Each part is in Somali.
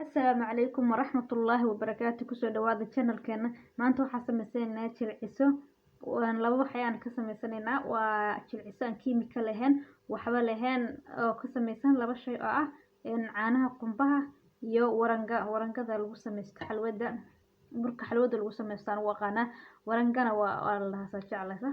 Asalaamu calaykum waraxmatullaahi wabarakaatu. Kusoo dhawaada channelkeena. Maanta waxaa sameysanaynaa jilciso. Laba wax ayaan ka sameysanaynaa. Waa jilciso aan kiimika lahayn, waxba lahayn, oo ka sameysan laba shay oo ah caanaha qumbaha iyo waranga. Warangada lagu sameysto xalwada, burka xalwada lagu sameysto aan u aqaanaa. Warangana waa la dhahaa, jeclaysa.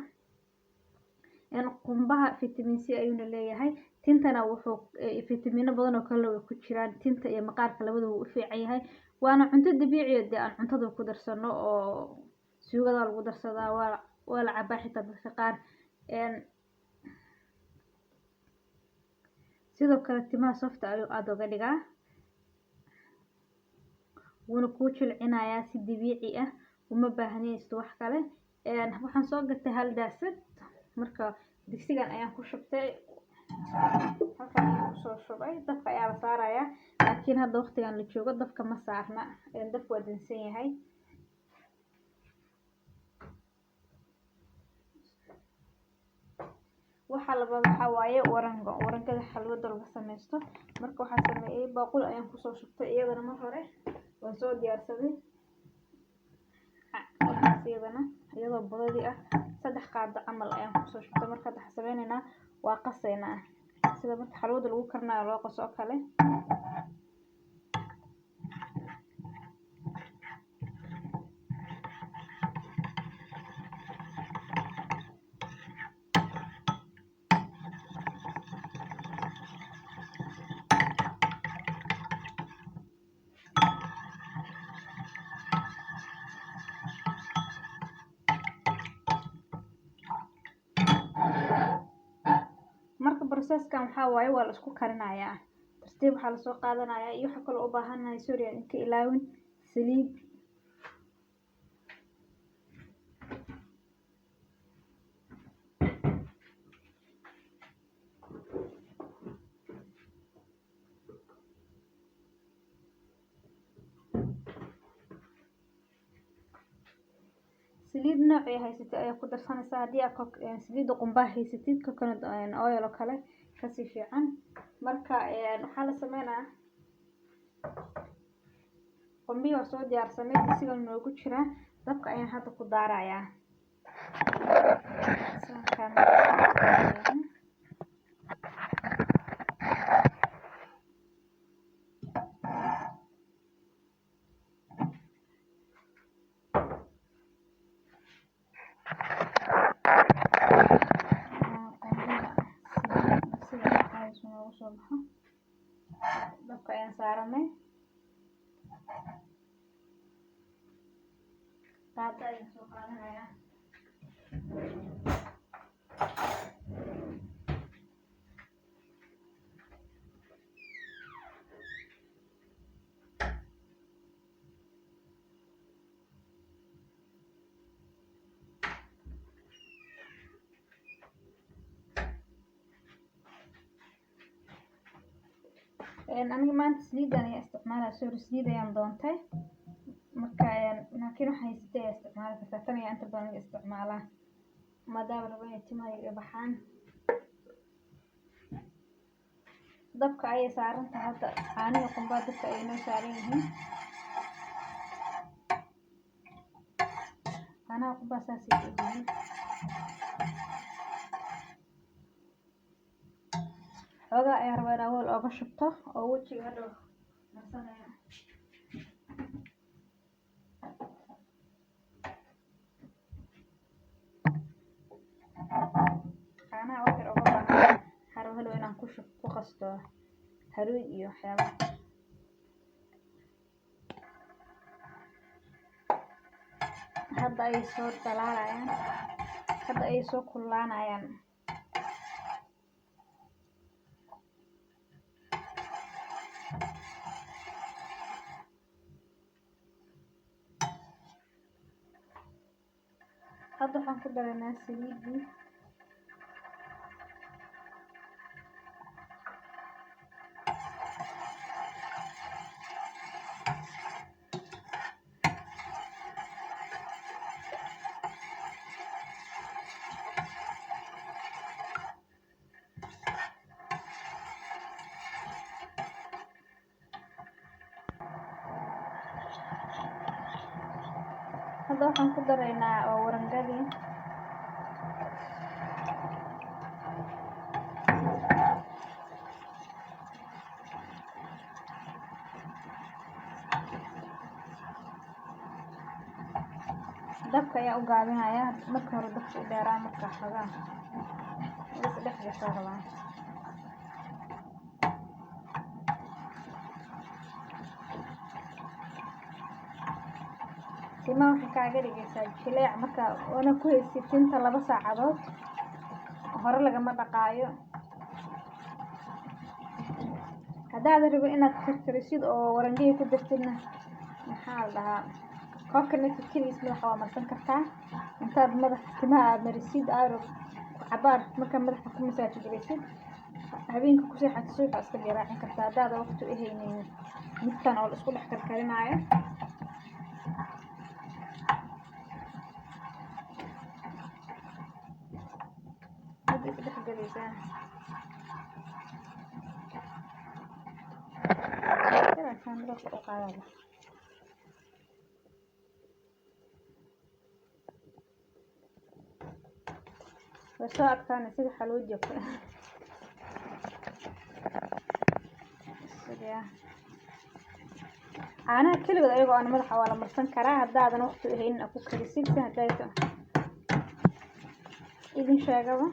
Qumbaha vitamin C ayuuna leeyahay, tintana wuxuu fiitamiino badan oo kale way ku jiraan. Tinta iyo maqaarka labadaba wuu u fiican yahay, waana cunto dabiici ah dee aan cuntada ku darsano oo suugada lagu darsadaa, waa la cabaa xitaa dadka qaar. Sidoo kale timaha soft ayuu aada uga dhigaa, wuuna kuu jilcinayaa si dabiici ah, uma baahnaysto wax kale. Waxaan soo gatay hal daasad, marka digsigan ayaan ku shubtay, halkan ayaan kusoo shubay. Dabka ayaa la saarayaa, laakiin hadda waqtigan la joogo dabka ma saarna, dabka waa dansan yahay. Waxaa labaad waxaa waaye warango, warangada xalwada lagu sameysto. Marka waxaa sameeyey baaquli ayaan kusoo shubtay, iyadana mar hore waan soo diyaarsaday. Waxaas iyadana iyadoo budadii ah 3 qaado camal ayaan kusoo shubtay. Marka hadda waxaan sameyneynaa waa qaseynaa, sida marka xalwada lagu karinayo loo qaso oo kale. Marka processkan waxaa waaye waa la isku karinayaa tartiib. Waxaa lasoo qaadanayaa iyo waxaa kaloo u baahanahay, sorry aan ka ilaawin, saliid. Saliid noocii haysatid ayaa ku darsanaysaa. Haddii aad saliidda qumbaha haysatid, coconut oil oo kale kasii fiican. Marka waxaa la sameynayaa, qumbihii waa soo diyaarsanay, digsigan noogu jiraa, dabka ayaan hadda ku daarayaa. Noogu soo baxo dabka ayaan saaranay, qaado ayaan soo qaadanayaa. Aniga maanta saliidan ayaa isticmaalaya, sorry, saliid ayaan doontay. Marka laakiin waxa haysatay ayaa isticmaali kartaa. Tan ayaa inta badan aniga isticmaalaa, maadaama rabo inay timaha iga baxaan. Dabka ayay saaran tahay hadda, caanihi qumbaa dabka ayay noo saaran yihiin. Caanaha qumbaa saasay u yihiin. Xoogaa ayaan rabaa inaan weel ooga shubto oo wejiga hadhow marsanaya. Caanaha wax yar uga baahan, waxaan rabaa hadhow inaan ku shub, ku qasto haruud iyo waxyaabaha. Hadda ayay soo dhalaalayaan, hadda ayay soo kululaanayaan. Hadda waxaan ku daraynaa saliidii. Hadda waxaan ku daraynaa waa warangadii. Dabka ayaa u gaabinaya. Marka hore dabka u dheeraa, marka xogaa is dhex gasho rabaa. Timaha waxay kaaga dhigaysaa jileec marka oona ku haysid tinta 2 saacadood, hore lagama dhaqaayo. Haddaadan rabin inaad karkarisid oo warangihii ku dartidna, maxaa la dhahaa, coconut keligiis madaxa waa marsan kartaa. Intaad madaxa timaha aad marisid aaro cabaar, markaa madaxa ku massage garaysid, habeenka ku seexatid, subaxa iska dheeraacin kartaa haddaada waqti u haynin midkan oo la isku dhex karkarinaayo. Hadda is dhex galaysaa. Kaamirada kor u qaadaya. Way soo adkaanay sida xalwadi oo kale. Sidee caanaha keligood ayagoo aan madaxa waa la marsan karaa haddaadan waqti u haynin aad ku karisid, si hadayto idin sheegaba.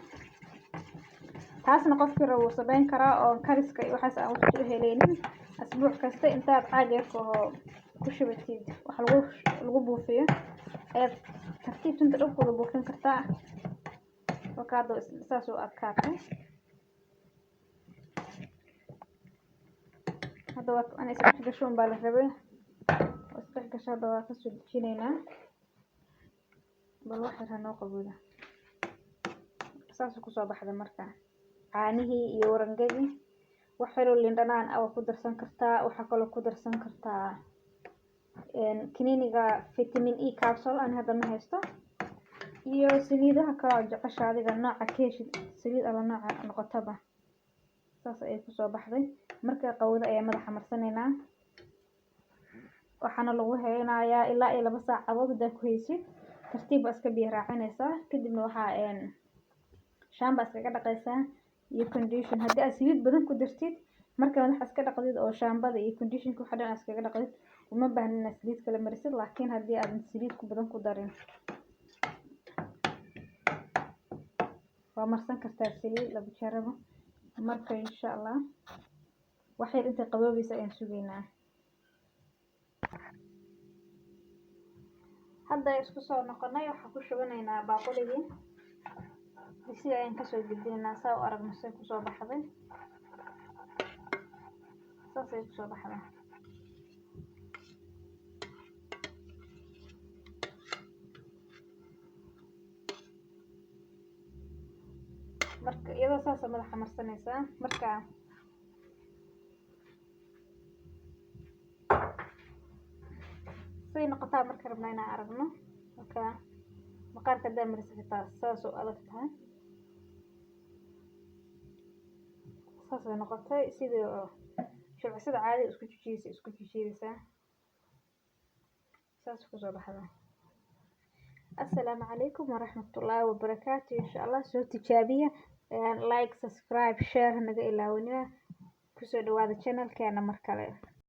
Taasna qofkii rabo wuu sameyn karaa oo kariska iyo waxaas aan waqti u helaynin. Asbuuc kasta intaad caag yarka oo ku shubatid wax lagu buufiyo ayaad tartiib tinta dhan ku wada buufin kartaa. Marka hadda saas u adkaatay. Hadda waa inay isdhex gasho un baa la rabay. Waa isdhex gasho. Hadda waa kasoo dejinaynaa. Bal wax yar ha noo qaboodo. Saas kusoo baxda marka caanihii iyo warangadii. Wax yaroo liin dhanaan ah waa ku darsan kartaa. Waxaa kaloo ku darsan kartaa kiniiniga vitamin E capsule, aan hadda ma haysto, iyo saliidaha kale oo jecesha adiga nooca ka heshid, saliid alla nooca noqotaba. Saas ayay kusoo baxday. Marka qawada ayaa madaxa marsanaynaa. Waxaana lagu haynayaa ilaa iyo 2 saacadood. Haddaa ku haysid, tartiib baa iska biyo raacinaysaa. Kadibna waxaa shampoo iskaga dhaqaysaa iyo condition. Haddii aad saliid badan ku dartid, marka madaxa iska dhaqdid oo shaambada iyo conditionka waxa dhan aad iskaga dhaqdid, uma baahnin inaad saliid kala marisid. Laakiin haddii aadan saliid ku badan ku darin, waa marsan kartaa saliid laba jarabo. Marka insha Allah wax yar intay qaboobaysa ayaan sugaynaa. Hadda isku soo noqonay. Waxaan ku shubanaynaa baaquligii. Digsiga ayaan kasoo gedinaynaa saa u aragno say kusoo baxday. Saas ayay kusoo baxday. Marka iyadoo saasa madaxa marsanaysaa. Marka say noqotaa marka rabnaa inaan aragno. Marka maqaarka haddaa marisa xitaa saas u adag tahay. Saas ay noqotay. Sidii oo jilcisada caadiga isku jijiidaysa isku jijiidaysaa, saas kusoo baxda. Assalaamu calaykum waraxmatullaahi wabarakaatu. Insha Allah soo tijaabiya. Like, subscribe, share naga ilaawanina. Kusoo dhawaada channelkeena mar kale.